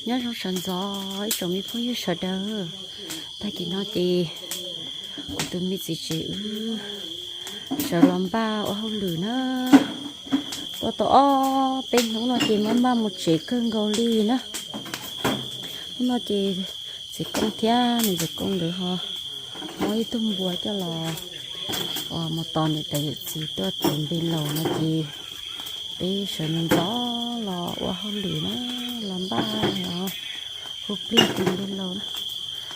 Nyob zoo sawv ntxov ib tsoom me phooj ywg sawv daws. Tag kis no ces kuv tus me txiv tsev wb sawv los npaj ua hauj lwm na. Ua tau ob peb hnub no ces maj maj mus tsev kawg nkaus li na. Hnub no ces txiv Koob thiab nws tus koob nkawd ho muab ib tug npua coj los mus tos niam tais yawm txiv tuaj tiv npe laus no ces peb sawv ntxov los ua hauj lwm na, los npaj hu plig tiv npe laus na.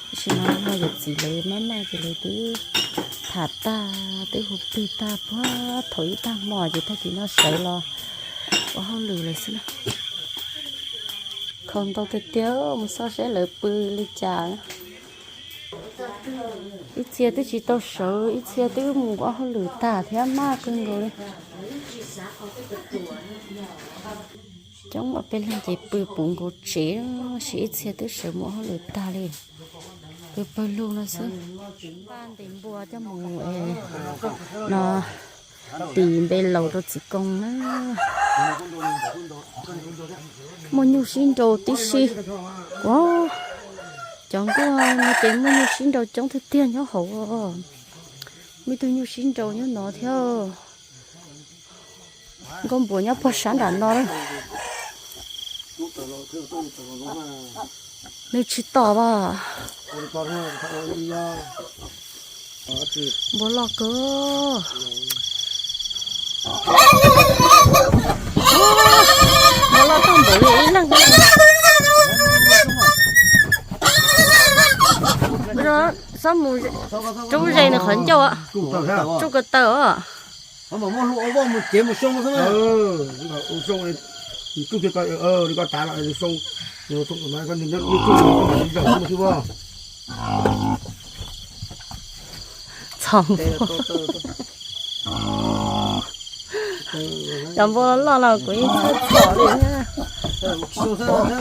Tab sis no yawm txiv lawv maj maj ces lawv twb tham tag, twb hu plig tag puag thaum ib tag hmo ces tag kis no sawv los ua hauj lwm lawm xwb na. Khaus ntau tiag tiag, mus xauj saib lawv pw li cas. Ib txhia twb tsis tau sawv, ib txhia twb mus ua hauj lwm tag thiab maj kawg nkaus li. Coob ua peb leeg ces pw puv nkaus tsev, sis ib txhia twb sawv mus ua hauj lwm tag li. Pw pawg lug no xwb. Npaj ntes npua coj mus no tis npe laus rau txiv Koob na. Muaj nyuj sib nraus tib si. Ua, cov nkuaj no ces muaj nyuj sib nraus coob tiag tiag nyob hauv. Muaj ib tug nyuj sib nraus nyob no thiab. Nkauj npua nyob puag sab nram no lawm. Nws tsis tom as. Npua loj kawg. Npua loj tag npaum li ib leeg. Xob mus rub ze nws qhov ncauj, rub ko taw os. Txhob, cov npua loj los kuv yeej txhob txhom li thiab.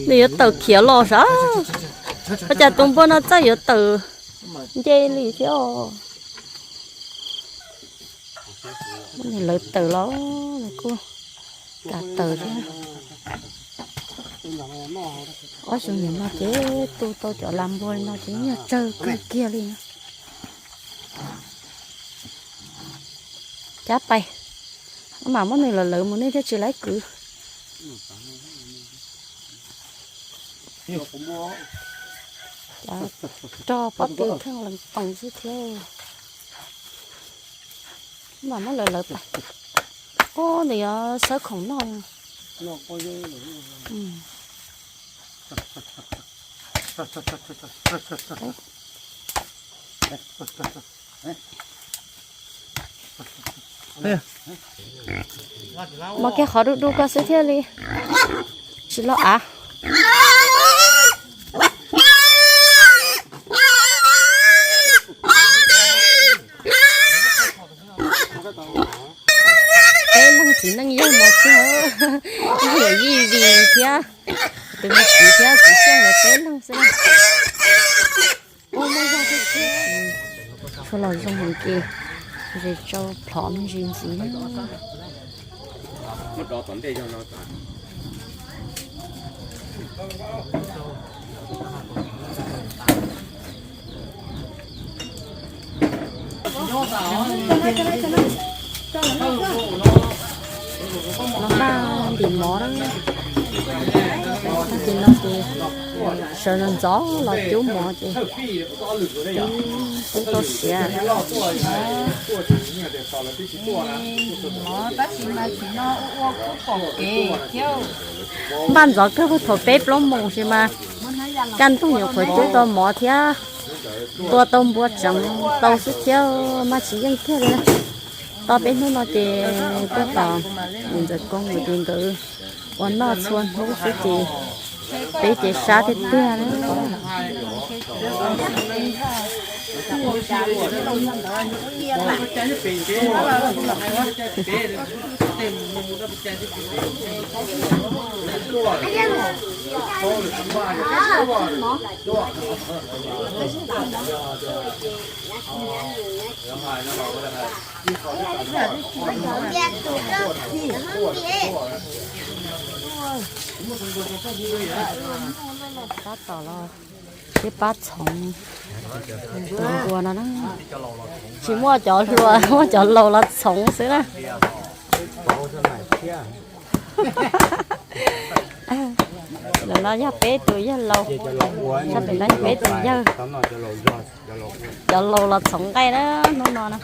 Nws yuav tawm khiav los sav. Ua cas tus npua no txawj yuav tawm nce li thiab. Lawv tawm los kuj kam tawm thiab. Ob xyoo nim no ces tu tau cov las npua li no ces yog tsawg kawg kiag li. Cab pais, mam muab nws lawv lawv mus nej thiaj tsis laib kwv. Rog pob tw kheej lees toos xwb thiab. Mam muab lawv lawv pais. Ub, nws yuav sawb khoom noj. Mos kiag qhov du du ko xwb thiaj li tsis loj av. Peb leeg txiv neej yog mos kiag, yawm yij Vim thiab tus me txiv thiab txiv Xyooj lawv peb leeg xwb. Ua muaj zog tiag tiag. Tshuav los zoo heev ces zes tsau plhov me ntsis ntxiv na. Los npaj ntim mov na. Tag kis no ces sawv ntxov los cub mov ces twb tau siav. Npaj ntxov kawg puag thaum peb plaub moos sis mas kaj ntug nyuam qhuav cub tau mov thiab tua tau npua tseev tau xwb thiab, maj tsis yeej kiag li. Tau peb hnub no ces tuaj tos niam ntxawm Koob ces nkawd ua noj txhua hnub xwb ces peb ces sab tiag tiag na. Tab tom los peb pab txhoov tus npua no na. Tsis muaj cov hluas, muaj cov laus los txhoov xwb na. Ntawm no yog peb tus yawg laus, sab pem no yog peb tus yawg. Cov laus los txhoov nqaij na hnub no na.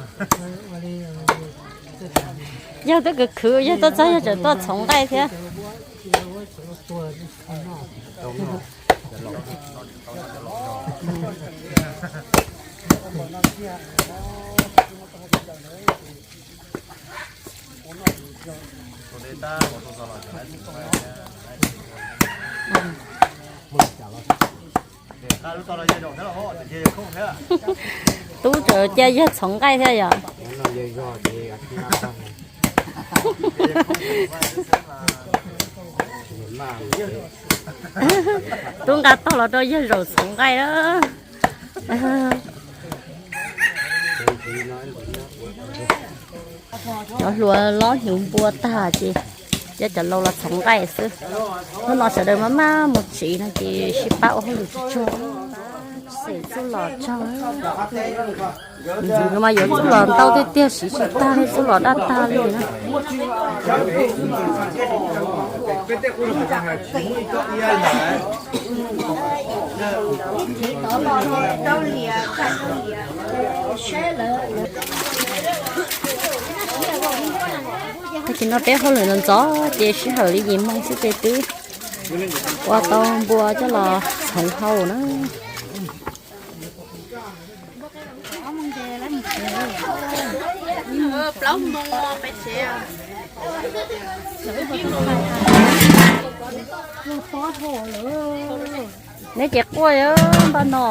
Yawg twb khwv khwv, yawg tuaj txog yawg tseem tuaj txhoov nqaij thiab. Tub tseem cia yawg txhoov nqaij thiab yom. Tub nqa tog los rau yawg zaum txhoov nqaij. Cov hluas lob hnyuv npua tag ces cov laus los txhoov nqaij xwb. Hnub no sawv daws maj maj mus tsev no ces sib pab ua hauj lwm tsuag tsuag. Xeem txuj lom tsawg, ntxuv no mas yuav txuj lom ntau tiag tiag, siv tsis tag li, txuj lom daj tag li na. Tag kis no peb hauj lwm ntxov ntxov ces sij hawm li yim moo xwb ces twb ua tau npua coj los txhoov hau na. Neb ces quaj npaj no.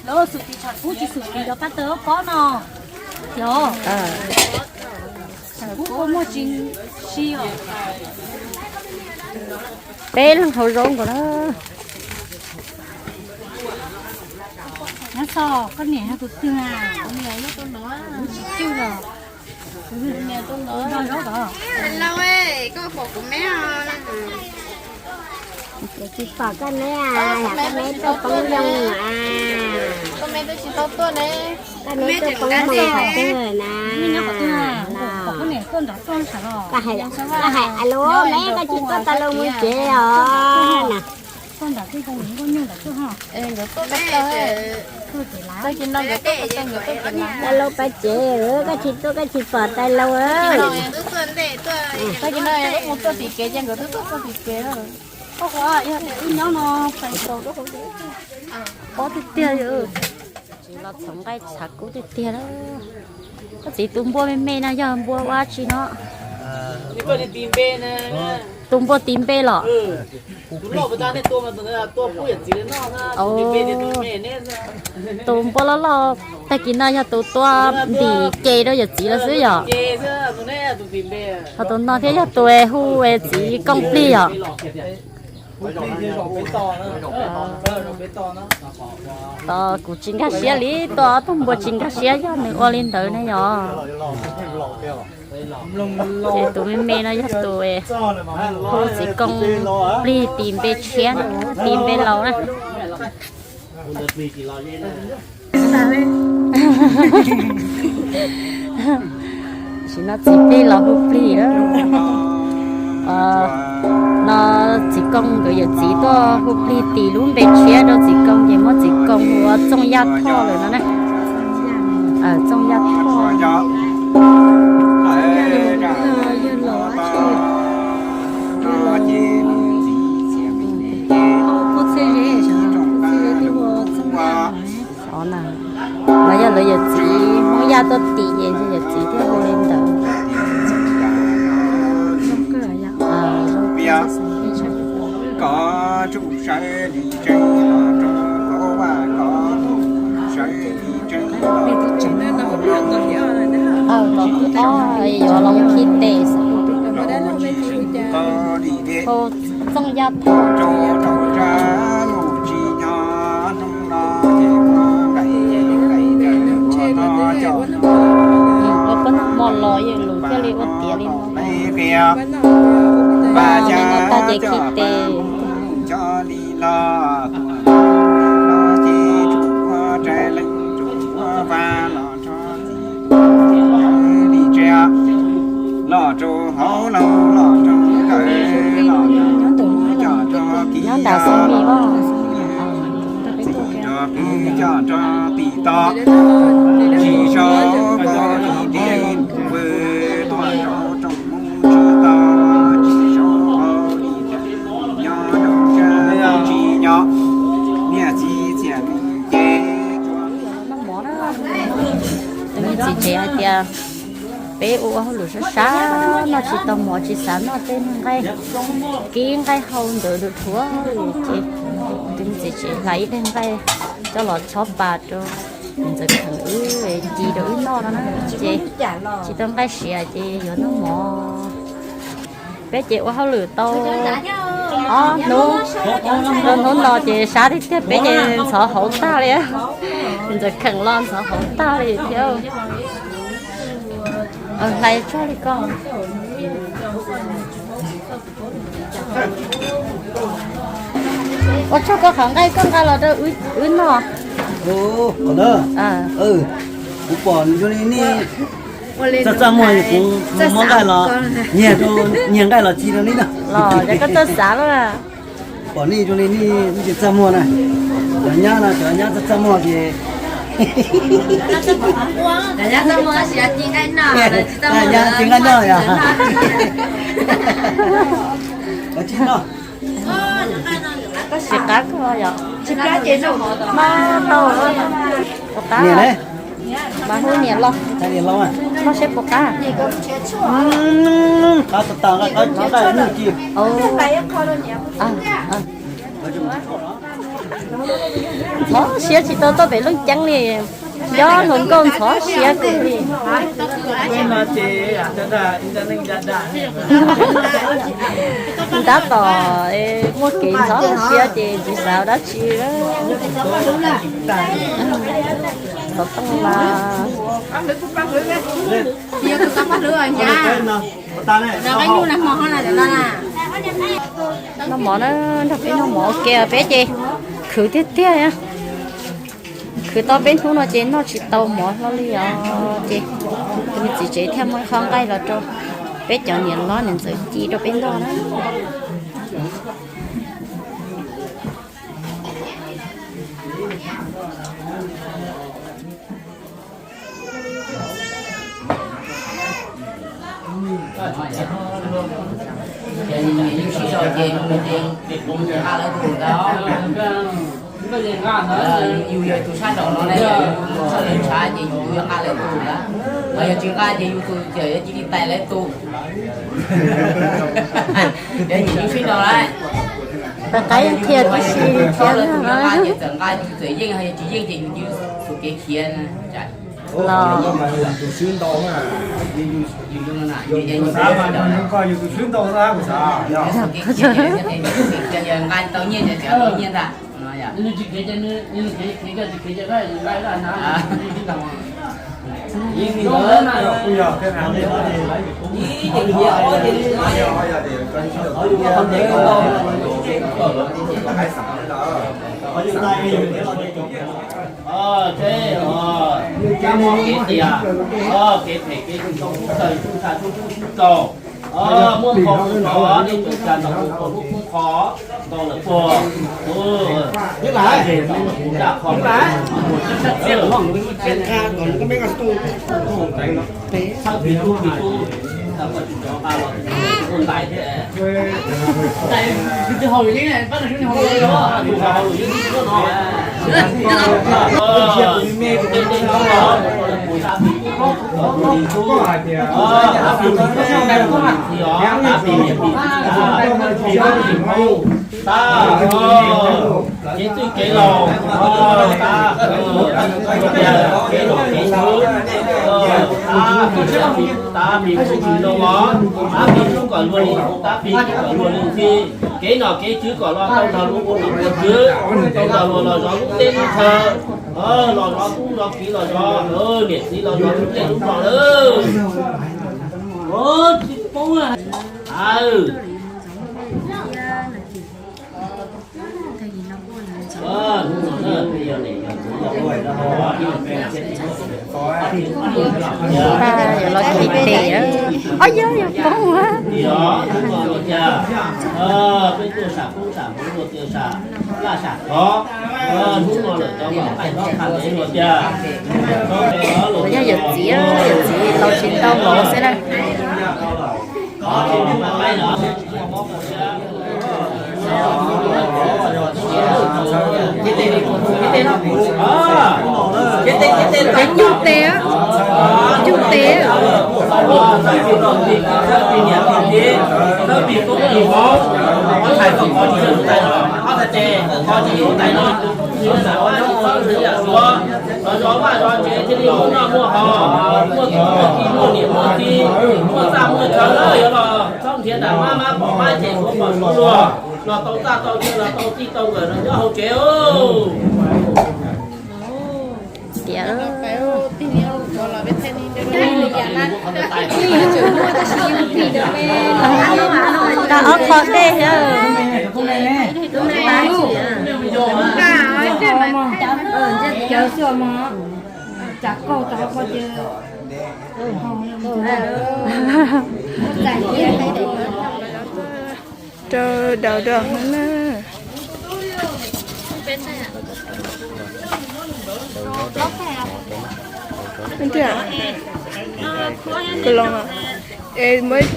Lawv xum tis tshav kub tsis xum tis cov pab tawg pob no. Yog, tshav kub kua muag tsis si os. Peb leeg hauv zoo nkaus na. Nyob so, koj niam yog tus twg a? Tsis cwj los. Lau, koj pom kuv me os? Tsis pom koj me a, koj me tuaj poob zoo a. Koj me tuaj tsis tau tuaj ne. Koj me tuaj poob zoo qhov twg na? Koj hais alo me, koj tsis tuaj tau lau mus tsev os na. Tau lau pab tsev, koj tsis tuaj koj tsis pom tau lau. Pob tiag tiag, tsis los txhoov nqaij tshav kub tiag tiag. Koj txiv tus npua me me no yog npua ua tsi no? Tus npua tiv npe los? Tus npua loj loj tag kis no yog tus tua ntim ke rau yawm txiv los xwb yom? Ho tus no thiab yog tus hu txiv Kooj Plig yom? Tos kuv tsis nkag siab li, tua ob tug npua tsis nkag siab yog nws ua li ntawd ne yom. Ces tus me me no yog tus hu txiv Kooj Plig tis npe tshiab, tis npe laus na. Tam sim no txiv plig los hu plig lawm. No txiv Kooj nkawd yawm txiv tuaj hu plig tis lub npe tshiab rau txiv Kooj ces muab txiv Kooj hu ua Txooj Yaj Thoj lawm no na. Txooj Yaj Thoj. Xyov na, los yog lawv yawm txiv Hmoob Yaj tuaj tis ces yawm txiv thiaj hu li ntawd. Koj tsuj sawv li tseeb los rau Aw, los kuj ob yuav los khi tes. Hau txooj yaj thoj. Ua pob noj hmo los yeej lus thiaj li ua tiav li no. Li no tag ces khi tes. Li ntsia los rau hauv laug los rau kawg los nyob nram xub mis os. Txim rau kwv coj rau tim tod, tsis sau koj li dej vwm tuaj rau rooj mus tsis tau, tsis sau li nyob rau sab tsis nyob, niam txiv txiaj ncev. Tus me txiv tsev hais tias peb ua hauj lwm sab sab, noj tsis tau mov, tsis xav noj tej nqaij kib nqaij hau ntawd dhuav dhuav ces tus me txiv tsev hla ib daig nqaij coj los chob pas rau ntxawm kheem wb ci rau wb noj no na. Ces tsis tau nqaij siav ces yuav noj mov. Peb ces ua hauj lwm tau ob hnub, tau hnub no ces sab tiag tiag, peb ces ntxhov hauv tag li. Ntxawm kheem los ntxhov hauv tag li thiab. Hlais tsuag li ko. Ua tsaug koj qhov nqaij koj nqa los rau wb noj. Kuv pom zoo li nej txaj txaj muag, kuv muab nqaij los, nyiag nyiag nqaij los ci rau nej noj. Los yog koj txawj xav lawm. Pom nej zoo li nej tsis txaj muag na. Cov nyab no cov nyab txaj txaj muag ces nyab ci nqaij noj yog. Tsis noj. Tsis qab koj yog. Tsis qab ces noj tau. Puas qab? Mas hu niam los, noj seb puas qab. Qab tas tas, qab ci. Ntxhov siab tsis tau tuaj pem Looj Ceeb li. Nco hluas nkauj ntxhov siab kawg li. Tab tom muaj kev ntxhov siab ces tsis xav dab tsi. Xov tooj mas noj mov na, nrog peb noj mov ua ke, peb ces khwv tiag tiag. Khwv tau peb hnub no ces noj tsis tau mov hlo li os. Ces tus me txiv tsev thiaj muab ib qho nqaij los rau peb cov niam hlob niam ntxawm ci rau peb noj na. Yus sib sau ces nqa lawv tus ntawd. Yus yog tus sab nraud no ne, yus sab lawv ntshav ces yus yuav nqa lawv tus ntawd. Mas yog tsis nqa ces yus tus ces yuav cia li tais lawv tus. Yog yus sib nraud lawm. Pab qab qhia tib si thiab. Yus nqa ces txawm nqa yus txawm yeej, yog tsis yeej ces yus cia li xub kev khiav. Los tus xwb ntau na, yus xav mas nws koj yus tus xwb ntau na, kuv xav. Nqa tau nyiaj ces tau nyiaj ntag. Kev tias, kev phem kev txhaum tub txawj tub txaj tub tub tub txaus, muab qhov mus rau nej tus cas ntaus mus rau lub koob qhov ntau lawm tuag. Txhawb tus tub tus tub, txhawb tus tub tus tub, txhawb tus tub tus tub ntais thiab. Tab, kev txwj kev laus, tab, kev nom kev tswv, tab, tab, me tub me ntoo os, tab, me tub kom luag li, tab, me tub kom luag li xwb. Kev nom kev tswv kom los tau nrog lub teb lub chaw, tau nrog luag los zov lub teb lub chaw, los zov tub zov kiv los zov niam txiv los zov lub teb lub chaw lawm. Los kis tes, ob yog yog poob. Yog yawm txiv, yawm txiv tau tsis tau los xwb na. Cug tes, cug tes. Zov vaj zov tsev thiaj li muaj noj muaj haus, muaj kwv muaj tij muaj niam muaj txiv, muaj txaj muaj chaw, yuav los txhob nrhiav nram mab, mab pom mab cem, suav pom suav luag, los tau txaj tau tsi los tau txij tau nkawm los nyob hauv tsev. Tiag. Tau ob qho dej thiab. Rau daus rau na.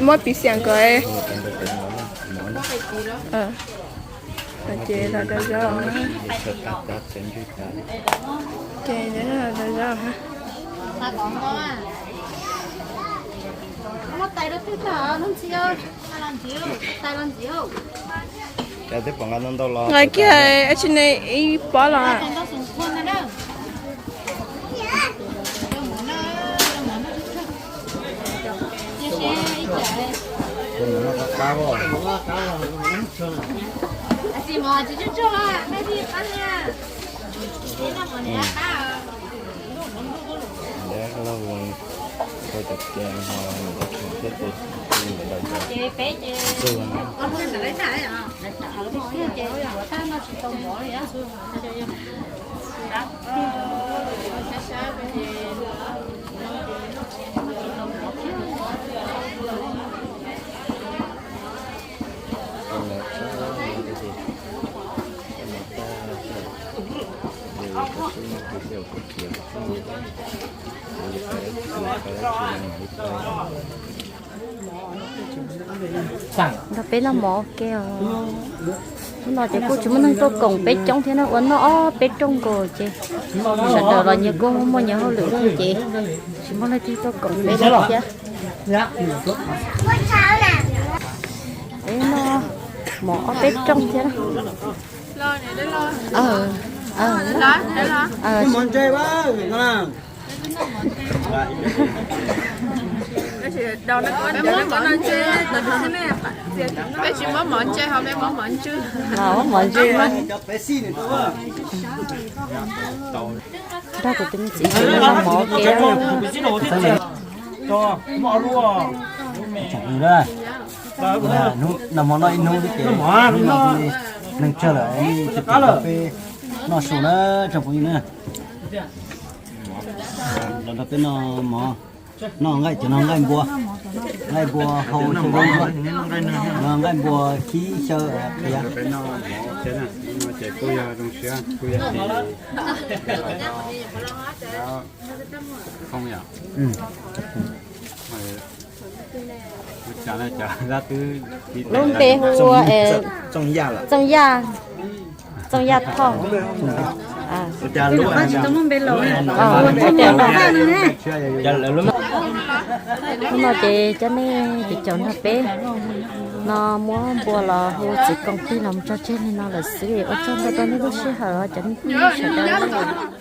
Muab piv xiam kom ces los rau zaub. Ces los rau zaub. Nqa kiag tsi ne ib pob los. Nrog peb noj mov ua ke os. Hnub no ces kuj tsis muaj neeg tuaj koom peb coob thiab na, ua noj ob peb rooj nkaus ces sawv daws los nyias kuj muaj nyias hauj lwm thiab ces tsis muaj leej twg tuaj koom peb thiab. Peb noj mov ob peb rooj thiab. Peb tsis muab mov ntse ho peb muab mov ntswg. Mov ntswg. Nrog kuv tus me txiv noj mov ua ke. Noj mov noj ib hnub ces neeg tsawg lawm, peb noj su na tsoom phooj ywg na. Los nrog peb noj mov, noj nqaij, cov no nqaij npua, nqaij npua hau xyaw, nqaij npua khib xyaw qhiav. Lub npe hu ua Txooj Yaj, Txooj Yaj Thoj. Tej zaum koj tsis tau muaj npe laus. Hnub no ces cov nej cov caum nrog peb no muab npua los hu txiv koom plig los mus tso tseg li no lawm xwb. Ua tsaug ntau rau nej lub sij hawm os cov nej sawv daws.